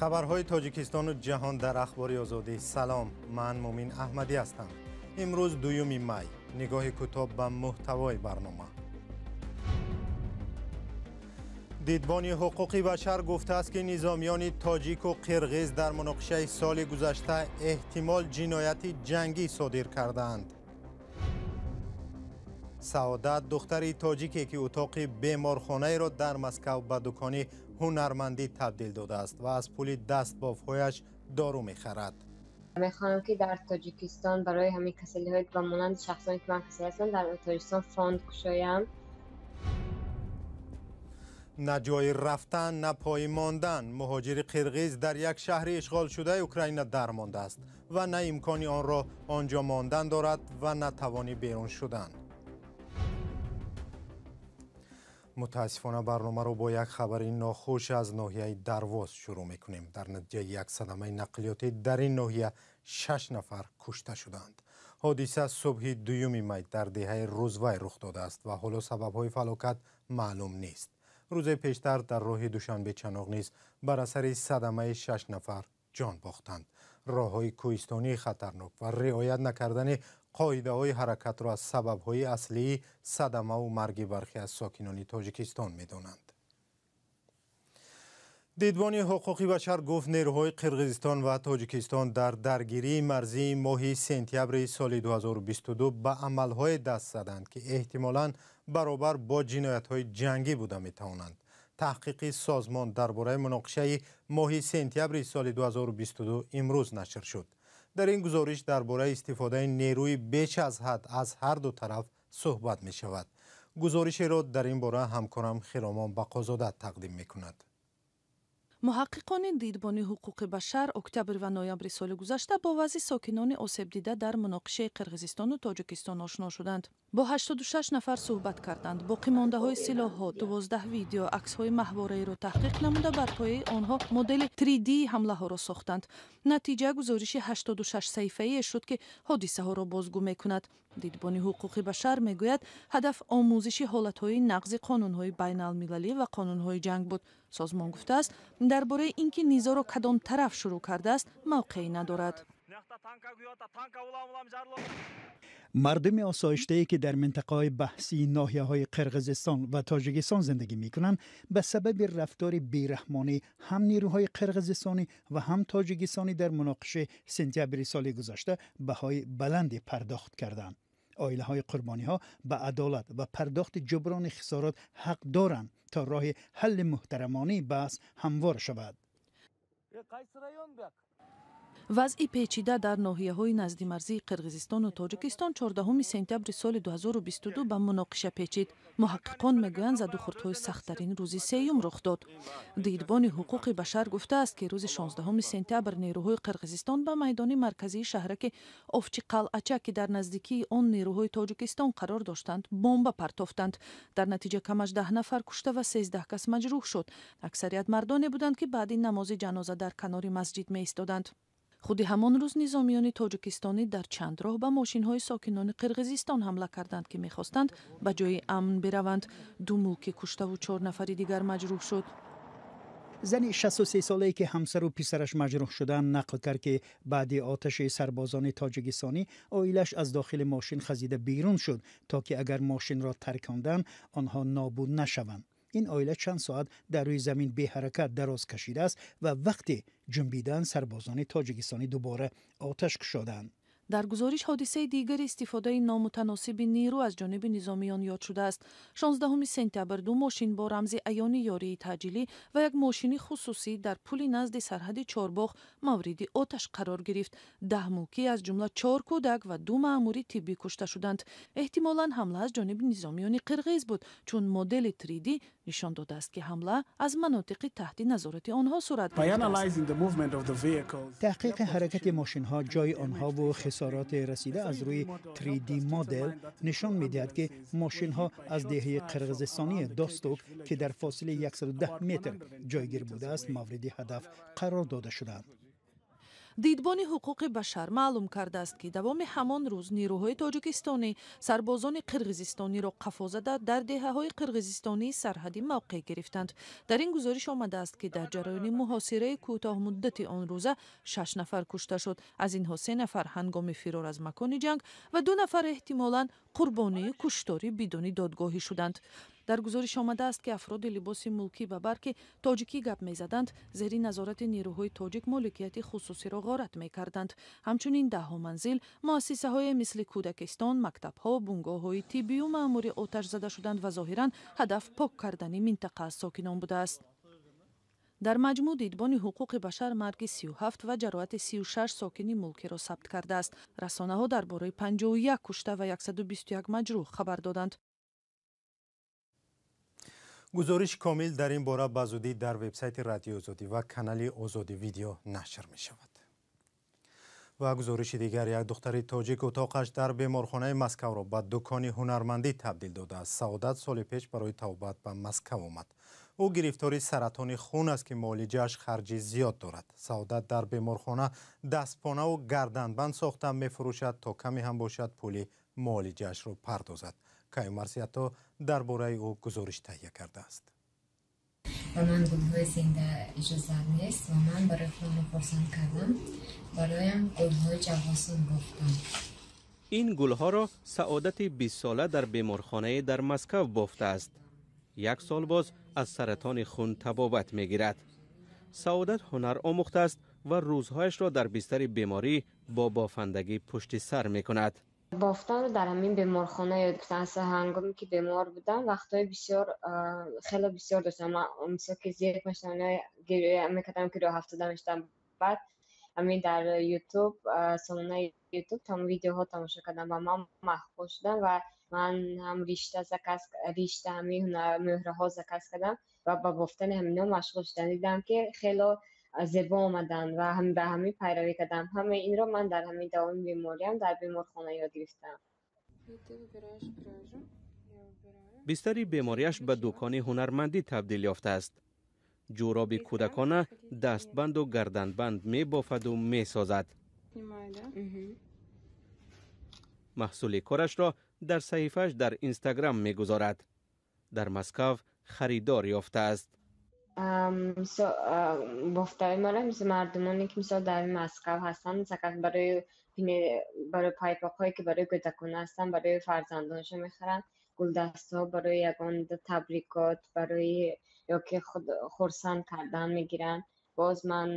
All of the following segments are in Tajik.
Хабарҳои Тоҷикистону ҷаҳон дар Ахбори Озодӣ. Салом, ман Мумин Аҳмадӣ ҳастам. Имрӯз 2 май. Нигоҳи кӯтоҳ ба муҳтавои барнома. Дидбони ҳуқуқи башар гуфтааст, ки низомиёни тоҷику қирғиз дар муноқишаи соли гузашта эҳтимол ҷинояти ҷангӣ содир кардаанд. Саодат, духтари тоҷике, ки утоқи беморхонаеро дар Москав ба дукони ҳунармандӣ табдил додааст ва аз пули дастбофҳояш дору мехарад. Мехоҳам, ки дар Тоҷикистон барои ҳамин касалиҳое, ки ба монанди шахсоне, ки ман касал ҳастам, дар Тоҷикистон фонд кушоям. На ҷои рафтан, на пои мондан. Муҳоҷири қирғиз дар як шаҳри ишғолшудаи Украина дармондааст ва на имкони онро он ҷо мондан дорад ва на тавони берун шудан. Мутаассифона, барномаро бо як хабари нохуш аз ноҳияи Дарвоз шурӯъ мекунем. Дар натиҷаи як садамаи нақлиётӣ дар ин ноҳия шаш нафар кушта шуданд. Ҳодиса субҳи 2 май дар деҳаи Рӯзвай рух додааст ва ҳоло сабабҳои фалокат маълум нест. Рӯзе пештар дар роҳи Душанбе-Чаноқ низ бар асари садамаи шаш нафар ҷон бохтанд. Роҳҳои кӯҳистонии хатарнок ва риоят накардани қоидаҳои ҳаракатро аз сабабҳои аслии садамаву марги бархе аз сокинони Тоҷикистон медонанд. Дидбони ҳуқуқи башар гуфт, нерӯҳои Қирғизистон ва Тоҷикистон дар даргирии марзии моҳи сентябри соли 2022 ба амалҳое даст заданд, ки эҳтимолан баробар бо ҷиноятҳои ҷангӣ буда метавонанд. Таҳқиқи созмон дар бораи муноқишаи моҳи сентябри соли 2022 имрӯз нашр шуд. Дар ин гузориш дар бораи истифодаи нерӯи беш аз ҳад аз ҳар ду тараф суҳбат мешавад. Гузоришеро дар ин бора ҳамкорам Хиромон Бақозода тақдим мекунад. Муҳаққиқони Дидбони ҳуқуқи башар октябр ва ноябри соли гузашта бо вазъи сокинони осебдида дар муноқишаи Қирғизистону Тоҷикистон ошно шуданд. Бо 86 нафар суҳбат карданд. Боқимондаҳои силоҳҳо, 12 видео, аксҳои маҳвораиро таҳқиқ намуда, бар пояи онҳо модели 3D ҳамлаҳоро сохтанд. Натиҷа гузориши 86 саҳифаие шуд, ки ҳодисаҳоро бозгӯ мекунад. Дидбони ҳуқуқи башар мегӯяд, ҳадаф омӯзиши ҳолатҳои нақзи қонунҳои байналмилалӣ ва қонунҳои ҷанг буд. Созмон гуфтааст, дар бораи ин ки низоро кадом тараф шурӯъ кардааст, мавқеӣ надорад. Мардуми осоиштае, ки дар минтақаҳои баҳсии ноҳияҳои Қирғизистон ва Тоҷикистон зиндагӣ мекунанд, ба сабаби рафтори бераҳмонӣ ҳам нерӯҳои қирғизистонӣ ва ҳам тоҷикистонӣ дар муноқишаи сентябри соли гузашта баҳои баланде пардохт карданд. Оилаҳои қурбониҳо ба адолат ва пардохти ҷуброни хисорот ҳақ доранд, то роҳи ҳалли муҳтарамонаи баҳс ҳамвор шавад. Вазъи печида дар ноҳияҳои наздимарзии Қирғизистону Тоҷикистон 14 сентябри соли 2022 ба муноқиша печид. Муҳаққиқон мегӯянд, задухӯрдҳои сахттарин рӯзи сеюм рух дод. Дидбони ҳуқуқи башар гуфтааст, ки рӯзи 16 сентябр нерӯҳои Қирғизистон ба майдони марказии шаҳраки Овчиқалъача, ки дар наздикии он нерӯҳои Тоҷикистон қарор доштанд, бомба партофтанд. Дар натиҷа камаш 10 нафар кушта ва 13 кас маҷрӯҳ шуд. Аксарият мардоне буданд, ки баъди намози ҷаноза дар канори масҷид меистоданд. Худи ҳамон рӯз низомиёни тоҷикистонӣ дар чанд роҳ ба мошинҳои сокинони Қирғизистон ҳамла карданд, ки мехостанд ба ҷои амн бираванд. Ду мулкӣ куштаву чор нафари дигар маҷрӯҳ шуд. Зани 63-солае, ки ҳамсару писараш маҷрӯҳ шуданд, нақл кард, ки баъди оташи сарбозони тоҷикистонӣ оилааш аз дохили мошин хазида берун шуд, то ки агар мошинро тарконданд, онҳо нобуд нашаванд. Ин оила чанд соат дар рӯи замин беҳаракат дароз кашидааст ва вақте ҷунбидан, сарбозони тоҷикистонӣ дубора оташ кушоданд. Дар гузориш ҳодисаи дигари истифодаи номутаносиби нерӯ аз ҷониби низомиён ёд шудааст. 16 сентябр ду мошин бо рамзи аёни ёрии таъҷилӣ ва як мошини хусусӣ дар пули назди сарҳади Чорбоғ мавриди оташ қарор гирифт. 10 мулкӣ, аз ҷумла чор кӯдак ва ду маъмури тиббӣ кушта шуданд. Эҳтимолан ҳамла аз ҷониби низомиёни қирғиз буд, чун модели 3D нишон додааст, ки ҳамла аз манотиқи таҳти назорати онҳо сурат гирифтааст. Таҳқиқи ҳаракати мошинҳо, ҷои онҳову хисороти расида аз рӯи 3D модел нишон медиҳад, ки мошинҳо аз деҳаи қирғизистонии Достук, ки дар фосилаи 110 метр ҷойгир будааст, мавриди ҳадаф қарор дода шуданд. Дидбони ҳуқуқи башар маълум кардааст, ки давоми ҳамон рӯз нерӯҳои тоҷикистонӣ сарбозони қирғизистониро қафо зада, дар деҳаҳои қирғизистонии сарҳадӣ мавқеъ гирифтанд. Дар ин гузориш омадааст, ки дар ҷараёни муҳосираи кӯтоҳмуддати он рӯза шаш нафар кушта шуд. Аз инҳо се нафар ҳангоми фирор аз макони ҷанг ва ду нафар эҳтимолан қурбонии куштори бидуни додгоҳӣ шуданд. Дар гузориш омадааст, ки афроди либоси мулкӣ ба бар, ки тоҷикӣ гап мезаданд, зери назорати нерӯҳои тоҷик моликияти хусусиро ғорат мекарданд. Ҳамчунин даҳҳо манзил, муассисаҳое мисли кӯдакистон, мактабҳо, бунгоҳҳои тиббию маъмурӣ оташ зада шуданд ва зоҳиран ҳадаф пок кардани минтақа аз сокинон будааст. Дар маҷмӯъ Дидбони ҳуқуқи башар марги 37 ва ҷароҳати 36 сокини мулкиро сабт кардааст. Расонаҳо дар бораи 51 кушта ва 121 маҷрӯҳ хабар доданд. Гузориши комил дар ин бора ба зудӣ дар вебсайти Радиои Озодӣ ва канали Озодӣ Видео нашр мешавад. Ва гузориши дигар: як духтари тоҷик утоқаш дар беморхонаи Москавро ба дукони ҳунармандӣ табдил додааст. Саодат соли пеш барои табобат ба Москав омад. Ӯ гирифтори саратони хун аст, ки муолиҷааш харҷи зиёд дорад. Саодат дар беморхона дастпонаву гарданбанд сохта мефурӯшад, то каме ҳам бошад пули муолиҷаашро пардозад. Каюмарс Ято дар бораи ӯ гузориш таҳия кардааст. Ба ман гулҳои зинда иҷозат нест ва ман барои худамро хурсанд кардам, бароям гулҳои ҷавосон бофтам. Ин гулҳоро Саодати 20-сола дар беморхонае дар Москав бофтааст. Як сол боз аз саратони хун табобат мегирад. Саодат ҳунар омӯхтааст ва рӯзҳояшро дар бистари беморӣ бо бофандагӣ пушти сар мекунад. Бофтанро дар ҳамин беморхона ёд гирифтам. Аз ҳангоме ки бемор будам, вақтҳои бисёр, хеле бисёр доштам. Ман мисол ки зиқ мешудам, гиря мекардам, ки роҳ афтода мешудам. Баъд ҳамин дар Ютуб, сомонаи Ютуб там видеоҳо тамошо кардам ва ман маҳқул шудам ва ман ҳам ришта заказ, ришта, ҳамин мӯҳраҳо заказ кардам ва ба бофтани ҳамино машғул шудам. Дидам, ки хело зебо омаданд ва ба ҳамин пайравӣ кардам. Ҳамаи инро ман дар ҳамин давоми бемориам дар беморхона ёд гирифтам. Бистари бемориаш ба дукони ҳунармандӣ табдил ёфтааст. Ҷӯроби кӯдакона, дастбанду гарданбанд мебофаду месозад. Маҳсули корашро дар саҳифааш дар Инстаграм мегузорад. Дар Москав харидор ёфтааст. Бофтаи маро мисол мардумоне, ки мисол дар Москав ҳастанд, заказ барои пайпоқҳое, ки барои кӯдакона ҳастанд, барои фарзандонашон мехаранд, гулдастаҳо барои ягон табрикот, барои ё ки худ хурсанд кардан мегиранд. Боз ман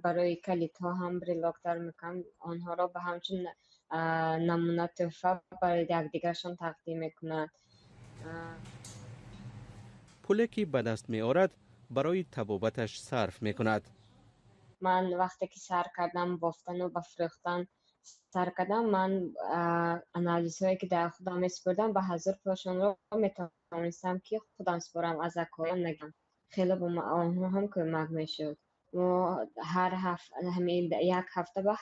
барои калидҳо ҳам брелок тайёр мекунам, онҳоро ба ҳамчун намуна тӯҳфа барои якдигаршон тақдим мекунанд. Пуле, ки ба даст меорад, барои табобаташ сарф мекунад. Ман вақте ки сар кардам бофтану ба фурӯхтан сар кардам, ман анализҳое, ки дар худам месупурдам, ба ҳазор пулашонро метавонистам, ки худам супорам, аз акоям нагирам. Хеле ба онҳо ҳам кӯмак мешуд. Мо ҳар ҳамин як ҳафта ба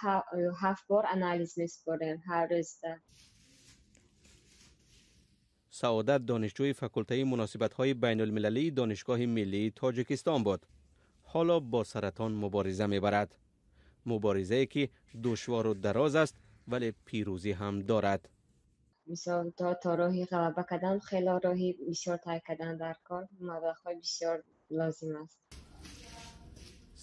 ҳафт бор анализ месупорем, ҳар рӯзда. Саодат донишҷӯи факултаи муносибатҳои байнулмилалии Донишгоҳи миллии Тоҷикистон буд. Ҳоло бо саратон мубориза мебарад, муборизае, ки душвору дароз аст, вале пирӯзӣ ҳам дорад. Мисол то роҳи ғалаба кардан хело роҳи бисёр тай кардан дар кор, маблағҳои бисёр лозим аст.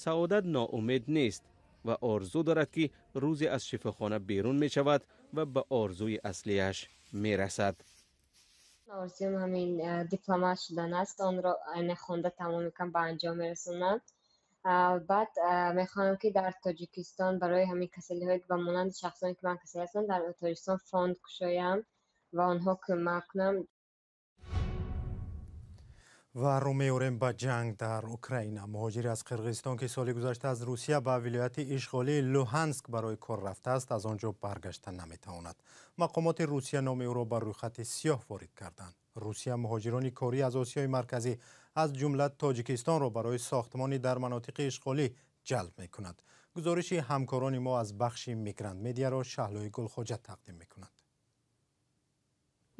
Саодат ноумед нест ва орзу дорад, ки рӯзе аз шифохона берун мешавад ва ба орзуи аслиаш мерасад. Орзуям ҳамин дипломат шудан аст. Онро айна хонда тамом мекунам, ба анҷом мерасонам. Баъд мехоҳам, ки дар Тоҷикистон барои ҳамин касалиҳое, ки ба монанди шахсоне, ки ман касал ҳастам, дар Тоҷикистон фонд кушоям ва онҳо кӯмак кунам. Ва рӯ меорем ба ҷанг дар Украина. Муҳоҷире аз Қирғизистон, ки соли гузашта аз Русия ба вилояти ишғолии Луҳанск барои кор рафтааст, аз он ҷо баргашта наметавонад. Мақомоти Русия номи ӯро ба рӯйхати сиёҳ ворид карданд. Русия муҳоҷирони корӣ аз Осиёи Марказӣ, аз ҷумла Тоҷикистонро, барои сохтмонӣ дар манотиқи ишғолӣ ҷалб мекунад. Гузориши ҳамкорони мо аз бахши Мигрант Медиаро Шаҳлои Гулхоҷа тақдим мекунад.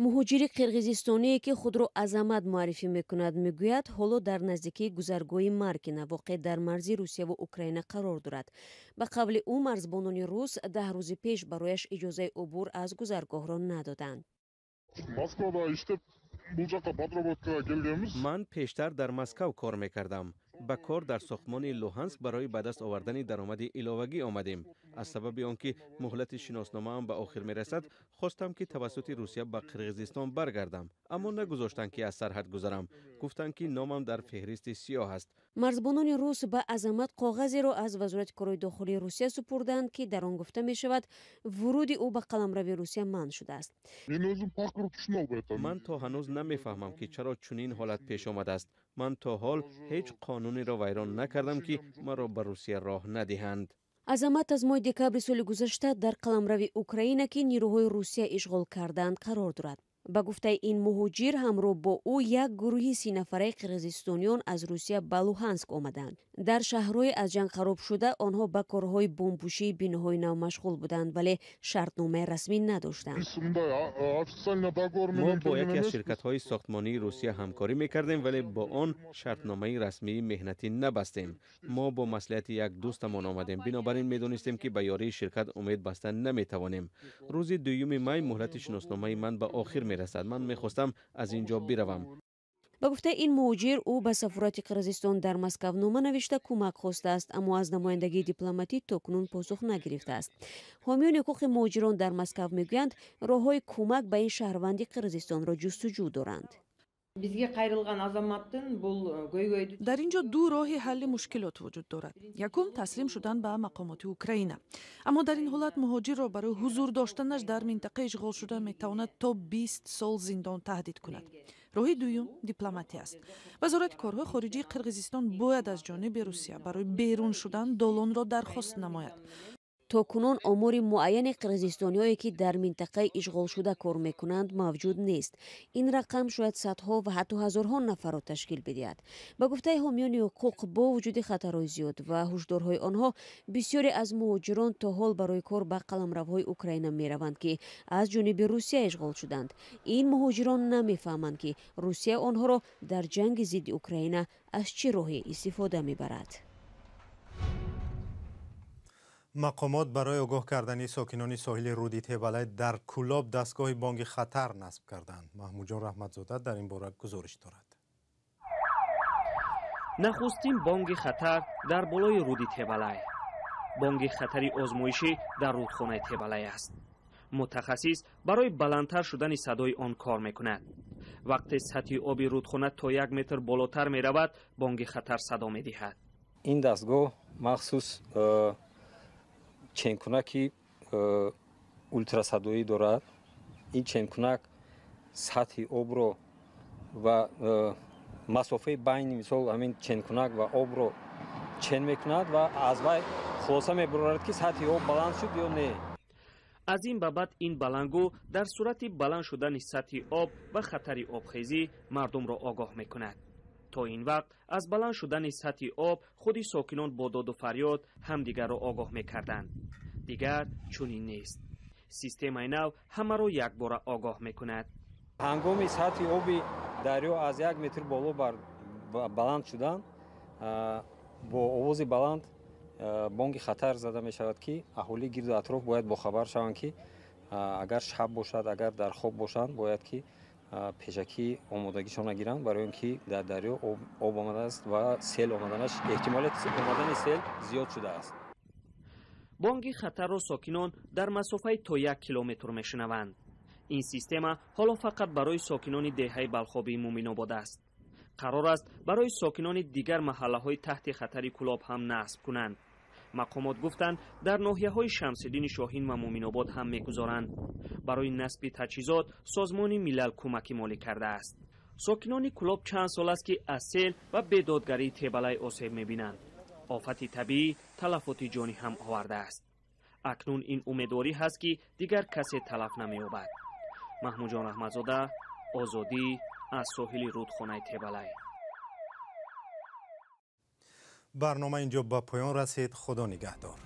Муҳоҷири қирғизистоние, ки худро Азамат муаррифӣ мекунад, мегӯяд, ҳоло дар наздикии гузаргоҳи Маркина, воқеъ дар марзи Русияву Украина, қарор дорад. Ба қавли ӯ, марзбонони рус 10 рӯзи пеш барояш иҷозаи убур аз гузаргоҳро надоданд. Ман пештар дар Москав кор мекардам. Ба кор дар сохтмони Луҳанск барои ба даст овардани даромади иловагӣ омадем. Аз сабаби он ки муҳлати шиносномаам ба охир мерасад, хостам, ки тавассути Русия ба Қирғизистон баргардам, аммо нагузоштанд, ки аз сарҳад гузарам. Гуфтанд, ки номам дар феҳристи сиёҳ аст. Марзбонони рус ба Азамат коғазеро аз Вазорати корҳои дохилии Русия супурданд, ки дар он гуфта мешавад, вуруди ӯ ба қаламрави Русия манъ шудааст. Ман то ҳанӯз намефаҳмам, ки чаро чунин ҳолат пеш омадааст. Ман то ҳол ҳеҷ қонунеро вайрон накардам, ки маро ба Русия роҳ надиҳанд. Азамат аз моҳи декабри соли гузашта дар қаламрави Украина, ки нирӯҳои Русия ишғол кардаанд, қарор дорад. Ба гуфтаи ин муҳоҷир, ҳамроҳ бо ӯ як гурӯҳи 30 нафараи қирғизистониён аз Русия ба Луҳанск омаданд. Дар шаҳрҳои аз ҷанг харобшуда онҳо ба корҳои бомбпӯшии биноҳои нав машғул буданд, вале шартномаи расмӣ надоштанд. Мо бо яке аз ширкатҳои сохтмонии Русия ҳамкорӣ мекардем, вале бо он шартномаи расмии меҳнатӣ набастем. Мо бо маслиҳати як дӯстамон омадем, бинобар ин медонистем, ки ба ёрии ширкат умед баста наметавонем. Рӯзи 2 май муҳлати шиносномаи ман ба охир мерасад. Ман мехостам аз ин ҷо биравам. Ба гуфтаи ин муҳоҷир, ӯ ба сафорати Қирғизистон дар Москав нома навишта, кӯмак хостааст, аммо аз намояндагии дипломатӣ то кунун посух нагирифтааст. Ҳомиёни ҳуқуқи муҳоҷирон дар Москав мегӯянд, роҳҳои кӯмак ба ин шаҳрванди Қирғизистонро ҷустуҷӯ доранд. Бизге кайрылган азаматтын бул көйгөйдү Дар ин ҷо ду роҳи ҳалли мушкилот вуҷуд дорад. Якум, таслим шудан ба мақомоти Украина, аммо дар ин ҳолат муҳоҷирро барои ҳузур доштанаш дар минтақаи ишғолшуда метавонад то 20 сол зиндон таҳдид кунад. Роҳи дуюм дипломатия аст. Вазорати корҳои хориҷии Қирғизистон бояд аз ҷониби Русия барои берун шудан долонро дархост намояд. То кунун омори муайяни қирғизистониҳое, ки дар минтақаи ишғолшуда кор мекунанд, мавҷуд нест. Ин рақам шояд садҳо ва ҳатто ҳазорҳо нафарро ташкил бидиҳад. Ба гуфтаи ҳомиёни ҳуқуқ, бо вуҷуди хатарҳои зиёд ва ҳушдорҳои онҳо, бисёре аз муҳоҷирон то ҳол барои кор ба қаламравҳои Украина мераванд, ки аз ҷониби Русия ишғол шуданд. Ин муҳоҷирон намефаҳманд, ки Русия онҳоро дар ҷанги зидди Украина аз чӣ роҳе истифода мебарад. Мақомот барои огоҳ кардани сокинони соҳили руди Тебалай дар Кӯлоб дастгоҳи бонги хатар насб карданд. Маҳмудҷон Раҳматзода дар ин бора гузориш дорад. Нахустин бонги хатар дар болои руди Тебалай. Бонги хатари озмоишӣ дар рудхонаи Тебалай аст. Мутахассис барои баландтар шудани садои он кор мекунад. Вақте сатҳи оби рудхона то 1 метр болотар меравад, бонги хатар садо медиҳад. Ин дастгоҳ махсус ченкунаки ултрасадоӣ дорад. Ин ченкунак сатҳи обро ва масофаи байни, мисол, ҳамин ченкунак ва обро чен мекунад ва аз вай хулоса мебарорад, ки сатҳи об баланд шуд ё не. Аз ин ба баъд ин баландгӯ дар сурати баланд шудани сатҳи об ва хатари обхезӣ мардумро огоҳ мекунад. То ин вақт аз баланд шудани сатҳи об худи сокинон бо доду фарёд ҳамдигарро огоҳ мекарданд. Дигар чунин нест. Системаи нав ҳамаро якбора огоҳ мекунад. Ҳангоми сатҳи оби дарё аз 1 метр боло баланд шудан, бо овози баланд бонги хатар зада мешавад, ки аҳолии гирду атроф бояд бохабар шаванд, ки агар шаб бошад, агар дар хоб бошанд, бояд ки пешакӣ омодагишонро гиранд, барои он ки дар дарё об омадааст ва сел омаданаш, эҳтимолияти омадани сел зиёд шудааст. Бонги хатарро сокинон дар масофаи то 1 километр мешунаванд. Ин система ҳоло фақат барои сокинони деҳаи Балхобии Муминобод аст. Қарор аст, барои сокинони дигар маҳаллаҳои таҳти хатари Кӯлоб ҳам насб кунанд. Мақомот гуфтанд, дар ноҳияҳои Шамсиддини Шоҳин ва Муминобод ҳам мегузоранд. Барои насби таҷҳизот Созмони Милал кӯмаки молӣ кардааст. Сокинони Кӯлоб чанд сол аст, ки аз сел ва бедодгарии Тебалай осеб мебинанд. Офати табиӣ талафоти ҷонӣ ҳам овардааст. Акнун ин умедворӣ ҳаст, ки дигар касе талаф намеёбад. Маҳмудҷон Раҳматзода, Озодӣ, аз соҳили рудхонаи Тебалай. Барнома инҷо ба поён расид. Худо нигаҳдор.